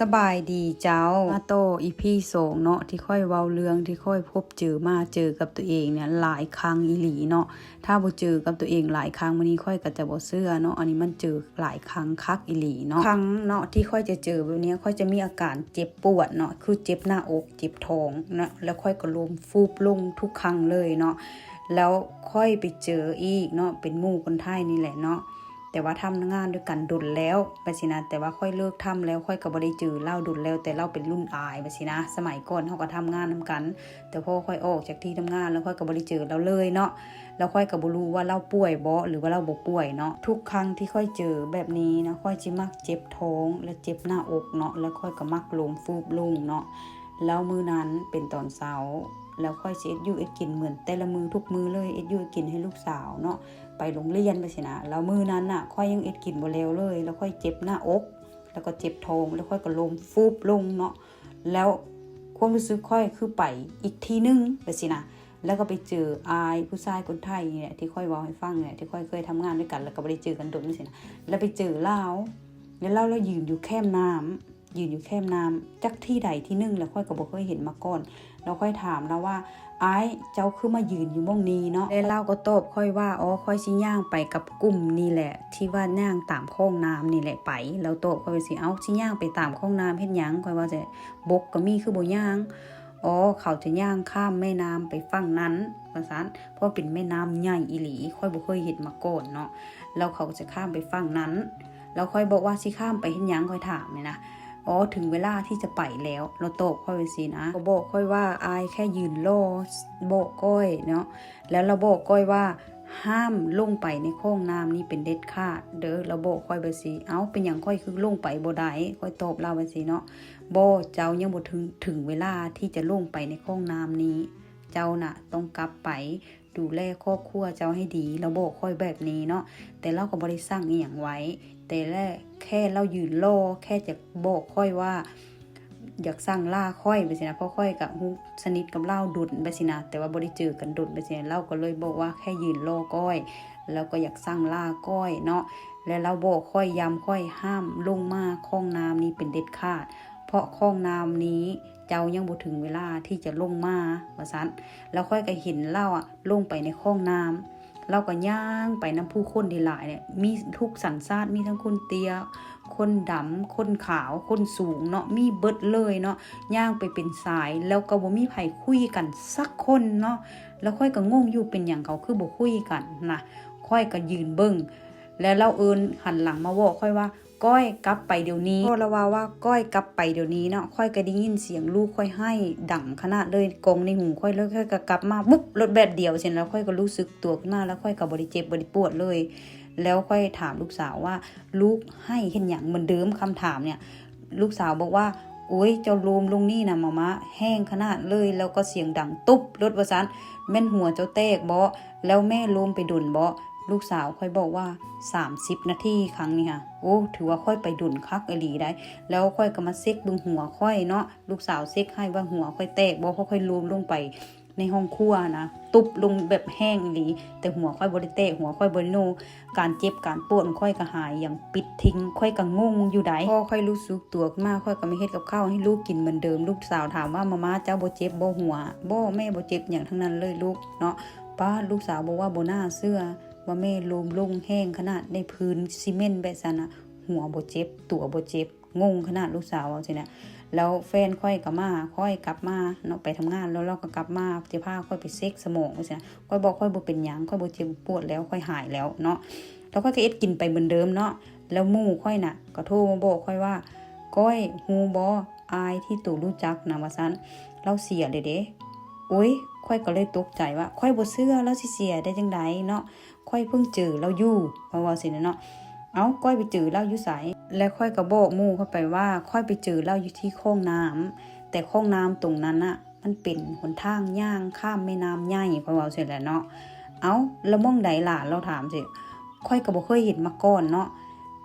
ສະບາຍດີເຈົ້າ ມາຕໍ່ ອີພີສອງ ເນາະ ທີ່ຂ້ອຍເວົ້າເລື່ອງທີ່ຂ້ອຍພົບເຈີມາ ເຈີກັບຕົວເອງເນຍຫຼາຍຄັ້ງອີ່ຫຼີເນາະ. ຖ້າບໍ່ເຈີກັບຕົວເອງຫຼາຍຄັ້ງ ມື້ນີ້ຂ້ອຍກໍຈະບໍ່ເຊື່ອເນາະ. ອັນນີ້ມັນເຈີຫຼາຍຄັ້ງຄັກອີ່ຫຼີເນາະ. ຄັ້ງເນາະ ທີ່ຂ້ອຍຈະເຈີແບບນີ້ ຂ້ອຍຈະມີອາການເຈັບປວດເນາະ ຄືເຈັບໜ້າອົກ ເຈັບທ້ອງເນາະ ແລ້ວຂ້ອຍກໍລົ້ມຟຸບລົງທຸກຄັ້ງເລີຍເນາະ. ແລ້ວຂ້ອຍໄປເຈີອີກເນາະ ເປັນໝູ່ຄົນໄທນີ້ແຫຼະເນາະ ແຕ່ວ່າທຳງານດ້ວຍກັນດົນແລ້ວ ແບບຊີ້ນະ ແຕ່ວ່າຂ້ອຍເລີກທຳແລ້ວ ຂ້ອຍກໍບໍ່ໄດ້ເຈີລາວດົນແລ້ວ ແຕ່ລາວເປັນລຸ້ນອາຍ ແບບຊີ້ນະ. ສະໄໝກ່ອນເຮົາກໍທຳງານນຳກັນ ແຕ່ພໍຂ້ອຍອອກຈາກທີ່ທຳງານແລ້ວ ຂ້ອຍກໍບໍ່ໄດ້ເຈີລາວເລີຍເນາະ. ແລ້ວຂ້ອຍກໍບໍ່ຮູ້ວ່າລາວປ່ວຍບໍ່ ຫຼືວ່າລາວບໍ່ປ່ວຍເນາະ. ທຸກຄັ້ງທີ່ຂ້ອຍເຈີແບບນີ້ນະ ຂ້ອຍຊິມັກເຈັບທ້ອງ ແລະ ເຈັບໜ້າອົກເນາະ ແລ້ວຂ້ອຍກໍມັກລົ້ມຟຸບລົງເນາະ. ແລ້ວມື້ນັ້ນເປັນຕອນເຊົ້າ ແລ້ວຂ້ອຍຊິເຮັດຢູ່ເຮັດກິນເໝືອນແຕ່ລະມື້ທຸກມື້ເລີຍ ເຮັດຢູ່ເຮັດກິນໃຫ້ລູກສາວເນາະ ໄປໂຮງຮຽນ ແບບຊີ້ນະ. ແລ້ວມື້ນັ້ນນະ ຂ້ອຍຍັງເຮັດກິນບໍ່ແລ້ວເລີຍ ແລ້ວຂ້ອຍເຈັບໜ້າອົກ ແລ້ວກໍເຈັບທ້ອງ ແລ້ວຂ້ອຍກໍລົ້ມຟຸບລົງເນາະ. ແລ້ວຄວາມຮູ້ສຶກຂ້ອຍຄືໄປອີກທີ່ໜຶ່ງ ແບບຊີ້ນະ. ແລ້ວກໍໄປເຈີອ້າຍຜູ້ຊາຍຄົນໄທນີ້ແຫຼະ ທີ່ຂ້ອຍເວົ້າໃຫ້ຟັງນີ້ແຫຼະ ທີ່ຂ້ອຍເຄີຍທຳງານດ້ວຍກັນ ແລ້ວກໍບໍ່ໄດ້ເຈີກັນດົນ ແບບຊີ້ນະ. ແລ້ວໄປເຈີລາວ ແລ້ວລາວ ລາວຢືນຢູ່ແຄມນ້ຳ ຢືນຢູ່ແຄມນ້ຳ ຈັກທີ່ໃດທີ່ໜຶ່ງ ແລ້ວຂ້ອຍກໍບໍ່ເຄີຍເຫັນມາກ່ອນ. ແລ້ວຂ້ອຍຖາມລາວວ່າ ອ້າຍ ເຈົ້າຄືມາຢືນຢູ່ໝ່ອງນີ້ເນາະ? ແລ້ວລາວກໍຕອບຂ້ອຍວ່າ ອໍ ຂ້ອຍຊິຍ່າງໄປກັບກຸ່ມນີ້ແຫຼະ ທີ່ວ່າຍ່າງຕາມຂອງນ້ຳນີ້ແຫຼະໄປ. ລາວຕອບຂ້ອຍວ່າຊີ້ ເອົ້າ ຊິຍ່າງໄປຕາມຂອງນ້ຳເຮັດຫຍັງ? ຂ້ອຍວ່າຊັ້ນ ບົກກໍມີ ຄືບໍ່ຍ່າງ? ອໍ ເຂົາຈະຍ່າງຂ້າມແມ່ນ້ຳໄປຝັ່ງນັ້ນ ວ່າຊັ້ນ. ເພາະເປັນແມ່ນ້ຳໃຫຍ່ອີ່ຫຼີ ຂ້ອຍບໍ່ເຄີຍເຫັນມາກ່ອນເນາະ. ແລ້ວເຂົາກໍຈະຂ້າມໄປຝັ່ງນັ້ນ ແລ້ວຂ້ອຍບອກວ່າ ຊິຂ້າມໄປເຮັດຫຍັງ? ຂ້ອຍຖາມນີ້ນະ. ອໍ ເຖິງເວລາທີ່ຈະໄປແລ້ວ ລາວຕອບຂ້ອຍວ່າຊີ້ນະ. ກໍບອກຂ້ອຍວ່າ ອ້າຍແຄ່ຢືນລໍ ບອກກ້ອຍເນາະ. ແລ້ວລາວບອກກ້ອຍວ່າ ຫ້າມລົງໄປໃນຂອງນ້ຳນີ້ເປັນເດັດຂາດເດີ ລາວບອກຂ້ອຍແບບຊີ້. ເອົ້າ ເປັນຫຍັງຂ້ອຍຄືລົງໄປບໍ່ໄດ້? ຂ້ອຍຕອບລາວແບບຊີ້ເນາະ. ບໍ່ ເຈົ້າຍັງບໍ່ເຖິງ ເຖິງເວລາທີ່ຈະລົງໄປໃນຂອງນ້ຳນີ້ ເຈົ້ານະຕ້ອງກັບໄປ ດູແລຄອບຄົວເຈົ້າໃຫ້ດີ ລາວບອກຂ້ອຍແບບນີ້ເນາະ. ແຕ່ລາວກໍບໍ່ໄດ້ສັ່ງອີ່ຫຍັງໄວ້ ແຕ່ລະ ແຄ່ລາວຢືນລໍ ແຄ່ຈະບອກຂ້ອຍວ່າ ຢາກສັ່ງລາຂ້ອຍ ແບບຊີ້ນະ. ເພາະຂ້ອຍກໍຮູ້ສະໜິດກັບລາວດົນ ແບບຊີ້ນະ ແຕ່ວ່າບໍ່ໄດ້ເຈີກັນດົນ ແບບຊີ້ນະ. ລາວກໍເລີຍບອກວ່າ ແຄ່ຢືນລໍກ້ອຍ ແລ້ວກໍຢາກສັ່ງລາກ້ອຍເນາະ. ແລ້ວລາວບອກຂ້ອຍ ຢ້ຳຂ້ອຍ ຫ້າມລົງມາຂອງນ້ຳນີ້ເປັນເດັດຂາດ ເພາະຂອງນ້ຳນີ້ ເຈົ້າຍັງບໍ່ເຖິງເວລາທີ່ຈະລົງມາ ວ່າຊັ້ນ. ແລ້ວຂ້ອຍກໍເຫັນລາວອະ ລົງໄປໃນຂອງນ້ຳ ລາວກໍຍ່າງໄປນຳຜູ້ຄົນຫຼາຍໆເນຍ ມີທຸກສັນຊາດ ມີທັງຄົນເຕ້ຍ ຄົນດຳ ຄົນຂາວ ຄົນສູງເນາະ ມີເບິດເລີຍເນາະ. ຍ່າງໄປເປັນສາຍ ແລ້ວກໍບໍ່ມີໃຜຄຸຍກັນສັກຄົນເນາະ. ແລ້ວຂ້ອຍກໍງົງຢູ່ ເປັນຫຍັງເຂົາຄືບໍ່ຄຸຍກັນນະ? ຂ້ອຍກໍຢືນເບິ່ງ ແລ້ວລາວເອີ້ນ ຫັນຫຼັງມາບອກຂ້ອຍວ່າ ກ້ອຍ ກັບໄປດຽວນີ້. ພໍລາວວ່າວ່າ ກ້ອຍ ກັບໄປດຽວນີ້ເນາະ ຂ້ອຍກໍໄດ້ຍິນສຽງລູກຂ້ອຍໄຫ້ດັງຂະໜາດເລີຍ ກ້ອງໃນຫູຂ້ອຍເລີຍ. ຂ້ອຍກໍກັບມາວຶບໂລດແບບດຽວຊັ້ນ ແລ້ວຂ້ອຍກໍຮູ້ສຶກຕົວຂຶ້ນມາ ແລ້ວຂ້ອຍກໍບໍ່ໄດ້ເຈັບບໍ່ໄດ້ປວດເລີຍ. ແລ້ວຂ້ອຍຖາມລູກສາວວ່າ ລູກໄຫ້ເຮັດຫຍັງ? ເໝືອນເດີມຄຳຖາມເນຍ ລູກສາວບອກວ່າ ໂອ້ຍ ເຈົ້າໂລມລົງນີ້ນະມາມາ ແຮງຂະໜາດເລີຍ ແລ້ວກໍສຽງດັງຕຸບໂລດ ວ່າຊັ້ນ. ແມ່ນຫົວເຈົ້າແຕກບໍ? ແລ້ວແມ່ໂລມໄປດົນບໍ? ລູກສາວຂ້ອຍບອກວ່າ ສາມສິບນາທີຄັ້ງນີ້ຫະ. ໂອ້ ຖືວ່າຂ້ອຍໄປດົນຄັກອີ່ຫຼີໃດ໋. ແລ້ວຂ້ອຍກໍມາເຊັກເບິ່ງຫົວຂ້ອຍເນາະ ລູກສາວເຊັກໃຫ້ວ່າຫົວຂ້ອຍແຕກບໍ ເພາະຂ້ອຍໂລມລົງໄປໃນຫ້ອງຄົວນະ ຕຸບລົງແບບແຮງອີ່ຫຼີ ແຕ່ຫົວຂ້ອຍບໍ່ໄດ້ແຕກ ຫົວຂ້ອຍບໍ່ໄດ້ໂນ. ການເຈັບການປວດຂອງຂ້ອຍກໍຫາຍຢ່າງປິດຖິ້ມ ຂ້ອຍກໍງົງຢູ່ໃດ໋. ພໍຂ້ອຍຮູ້ສຶກຕົວຂຶ້ນມາ ຂ້ອຍກໍມາເຮັດກັບເຂົ້າໃຫ້ລູກກິນເໝືອນເດີມ. ລູກສາວຖາມວ່າ ມາມາ ເຈົ້າບໍ່ເຈັບບໍ່ຫົວ? ບໍ່ ແມ່ບໍ່ເຈັບຫຍັງທັງນັ້ນເລີຍລູກເນາະ. ປ້າດ ລູກສາວບອກວ່າ ບໍ່ໜ້າເຊື່ອວ່າແມ່ໂລມລົງແຮງຂະໜາດໃນພື້ນຊີເມັນແບບຊັ້ນນະ ຫົວບໍ່ເຈັບ ຕົວບໍ່ເຈັບ ງົງຂະໜາດ ລູກສາວເວົ້າຊີ້ນະ. ແລ້ວແຟນຂ້ອຍກໍມາ ຂ້ອຍກັບມາເນາະ ໄປທຳງານ ແລ້ວລາວກໍກັບມາ ຈະພາຂ້ອຍໄປເຊັກສະໝອງ ວ່າຊີ້ນະ. ຂ້ອຍບອກ ຂ້ອຍບໍ່ເປັນຫຍັງ ຂ້ອຍບໍ່ເຈັບບໍ່ປວດແລ້ວ ຂ້ອຍຫາຍແລ້ວເນາະ. ແລ້ວຂ້ອຍກໍເຮັດກິນໄປເໝືອນເດີມເນາະ. ແລ້ວໝູ່ຂ້ອຍນະກໍໂທມາບອກຂ້ອຍວ່າ ກ້ອຍ ຮູ້ບໍ່ ອ້າຍທີ່ໂຕຮູ້ຈັກນະ ວ່າຊັ້ນ ລາວເສຍແລ້ວເດ້. ໂອ້ຍ ຂ້ອຍກໍເລີຍຕົກໃຈວ່າ ຂ້ອຍບໍ່ເຊື່ອ ລາວຊິເສຍໄດ້ຈັ່ງໃດເນາະ ຂ້ອຍເພິ່ງເຈີລາວຢູ່ ຂ້ອຍເວົ້າຊີ້ນະເນາະ. ເອົ້າ ກ້ອຍໄປເຈີລາວຢູ່ໃສ? ແລ້ວຂ້ອຍກໍບອກໝູ່ຂ້ອຍໄປວ່າ ຂ້ອຍໄປເຈີລາວຢູ່ທີ່ຂອງນ້ຳ ແຕ່ຂອງນ້ຳຕົງນັ້ນນະ ມັນເປັນຫົນທາງຍ່າງຂ້າມແມ່ນ້ຳໃຫຍ່ ຂ້ອຍເວົ້າຊີ້ແຫຼະເນາະ. ເອົ້າ ແລ້ວໝ່ອງໃດລະ? ລາວຖາມຊີ້. ຂ້ອຍກໍບໍ່ເຄີຍເຫັນມາກ່ອນເນາະ.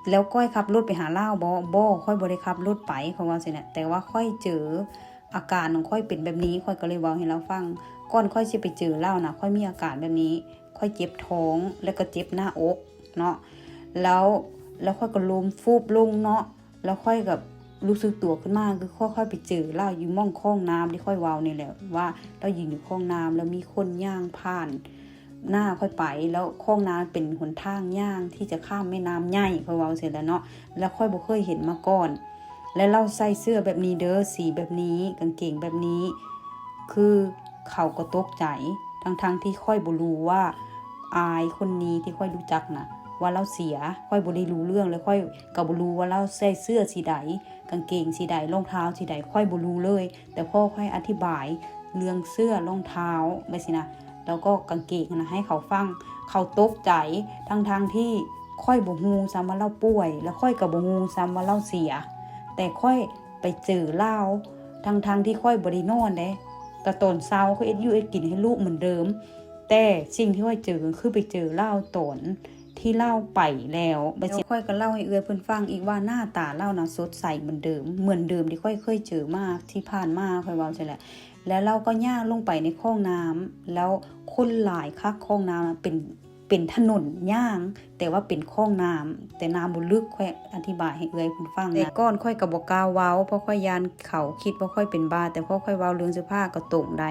ແລ້ວກ້ອຍຂັບລົດໄປຫາລາວບໍ? ບໍ່ ຂ້ອຍບໍ່ໄດ້ຂັບລົດໄປ ຂ້ອຍເວົ້າຊີ້ແຫຼະ. ແຕ່ວ່າຂ້ອຍເຈີ ອາການຂອງຂ້ອຍເປັນແບບນີ້ ຂ້ອຍກໍເລີຍເວົ້າໃຫ້ລາວຟັງ. ກ່ອນຂ້ອຍຊິໄປເຈີລາວນະ ຂ້ອຍມີອາການແບບນີ້ ຂ້ອຍເຈັບທ້ອງ ແລ້ວກໍເຈັບໜ້າອົກເນາະ ແລ້ວ ແລ້ວຂ້ອຍກໍລົ້ມຟຸບລົງເນາະ ແລ້ວຂ້ອຍກໍ ຮູ້ສຶກຕົວຂຶ້ນມາ ຄືຂ້ອຍ ຂ້ອຍໄປເຈີລາວຢູ່ໝ່ອງຂອງນ້ຳທີ່ຂ້ອຍເວົ້ານີ້ແຫຼະ ວ່າລາວຢືນຢູ່ຂອງນ້ຳ ແລ້ວມີຄົນຍ່າງຜ່ານໜ້າຂ້ອຍໄປ ແລ້ວຂອງນ້ຳເປັນຫົນທາງຍ່າງທີ່ຈະຂ້າມແມ່ນ້ຳໃຫຍ່ ຂ້ອຍເວົ້າຊີ້ແຫຼະເນາະ ແລ້ວຂ້ອຍບໍ່ເຄີຍເຫັນມາກ່ອນ ແລະລາວໃສ່ເສື້ອແບບນີ້ເດີ ສີແບບນີ້ ກາງເກງແບບນີ້ ຄືເຂົາກໍຕົກໃຈ ທັງໆທີ່ຂ້ອຍບໍ່ຮູ້ວ່າ ອາຍຄົນນີ້ທີ່ຂ້ອຍຮູ້ຈັກນະ ວ່າລາວເສຍ ຂ້ອຍບໍ່ໄດ້ຮູ້ເລື່ອງ ແລະຂ້ອຍກໍບໍ່ຮູ້ວ່າລາວໃສ່ເສື້ອສີໃດ ກາງເກງສີໃດ ລອງເທົ້າສີໃດ ຂ້ອຍບໍ່ຮູ້ເລີຍ ແຕ່ພໍ່ຂ້ອຍອະທິບາຍເລື່ອງເສື້ອ ລອງເທົ້າແບບຊີ້ນະ ແລ້ວກໍກາງເກງນະ ໃຫ້ເຂົາຟັງ ເຂົາຕົກໃຈ ທັງໆທີ່ຂ້ອຍບໍ່ຮູ້ຊ້ຳວ່າລາວປ່ວຍ ແລະຂ້ອຍກໍບໍ່ຮູ້ຊ້ຳວ່າລາວເສຍ ແຕ່ຂ້ອຍໄປເຈີລາວ ທັງໆທີ່ຂ້ອຍບໍ່ໄດ້ນອນເດ້ ແຕ່ຕອນເຊົ້າຂ້ອຍເຮັດຢູ່ເຮັດກິນໃຫ້ລູກເໝືອນເດີມ ແຕ່ສິ່ງທີ່ຂ້ອຍເຈີ ຄືໄປເຈີລາວຕອນທີ່ລາວໄປແລ້ວ ແລ້ວຂ້ອຍກໍເລົ່າໃຫ້ເອື້ອຍເພິ່ນຟັງອີກວ່າ ໜ້າຕາລາວນະສົດໃສເໝືອນເດີມ ເໝືອນເດີມທີ່ຂ້ອຍເຄີຍເຈີມາທີ່ຜ່ານມາ ຂ້ອຍເວົ້າຊີ້ແຫຼະ ແລ້ວລາວກໍຍ່າງລົງໄປໃນຂອງນ້ຳ ແລ້ວຄົນຫຼາຍຄັກ ຂອງນ້ຳນະເປັນ ເປັນຖະໜົນຍ່າງ ແຕ່ວ່າເປັນຂອງນ້ຳ ແຕ່ນ້ຳບໍ່ເລິກ ຂ້ອຍອະທິບາຍໃຫ້ເອື້ອຍເພິ່ນຟັງນະ ແຕ່ກ່ອນຂ້ອຍກໍບໍ່ກ້າເວົ້າ ເພາະຂ້ອຍຢ້ານເຂົາຄິດວ່າຂ້ອຍເປັນບ້າ ແຕ່ພໍຂ້ອຍເວົ້າເລື່ອງເສື້ອຜ້າກໍຕົງໄດ້.